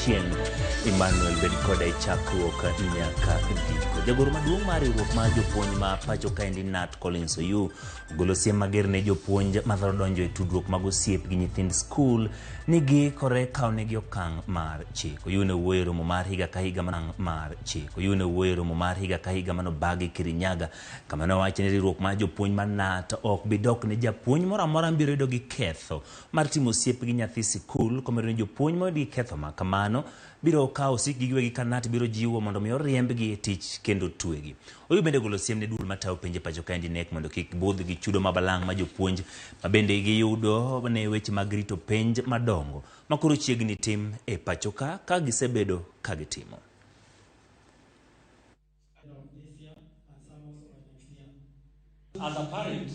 Ochieng. Emmanuel bed koda e chakruok nyaka giko. Jagoro maduong' mar riwruok mar jopuonj ma pacho kaendi Nat Collins Oyu ogolo siem mager ne jopuonj mathoro donjo e tudruok mag osiep gi nyithind skul ni giikore kawonegi okang' mar chik. Oyu ne owuoyo e romo mar higa ka higa mar chik. Oyu ne owuoyo e romo mar higa ka higa manobagi Kirinyaga kama ne owacho ni riwruok mar jopuonj mar KNUT ok bi dok ne japuonj moro amora mibiro yudo gi ketho mar timo osiep gi nyathi sikul komedo ni jopuonj moyud gi ketho ma kamano biro kawo osikgi giwegi ka KNUT biro jiwo mondo mi oriembgi e tich kendo twegi. Oyu bende golo siem ne duol matayo penj e pacho kaendi KNEC mondo kik budh gi chudo ma balang' ma jopuonj ma bende giyudo ne weche mag rito penj madongo ma koro chiegni tim e pacho ka ka gisebedo ka gitimo. As a parent,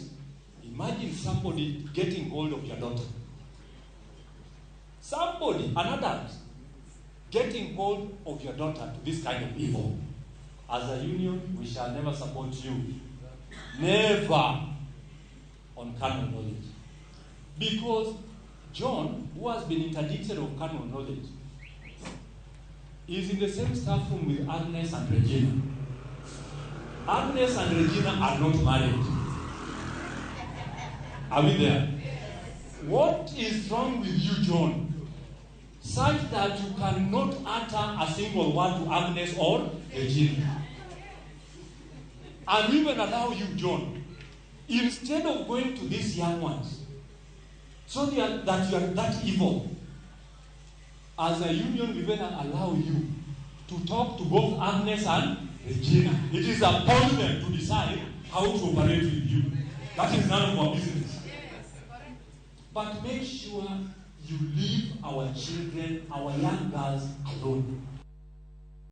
imagine somebody getting hold of your daughter. Somebody, an adult, getting hold of your daughter to this kind of evil. As a union, we shall never support you. Never on carnal knowledge. Because John, who has been interdicted of carnal knowledge, is in the same staff room with Agnes and Regina. Agnes and Regina are not married. Are we there? What is wrong with you, John? Such that you cannot utter a single word to Agnes or Regina. And even allow you, John, instead of going to these young ones, so that you are that evil, as a union, we even allow you to talk to both Agnes and Regina. It is upon them to decide how to operate with you. That is none of our business. But make sure you leave our children, our young girls alone.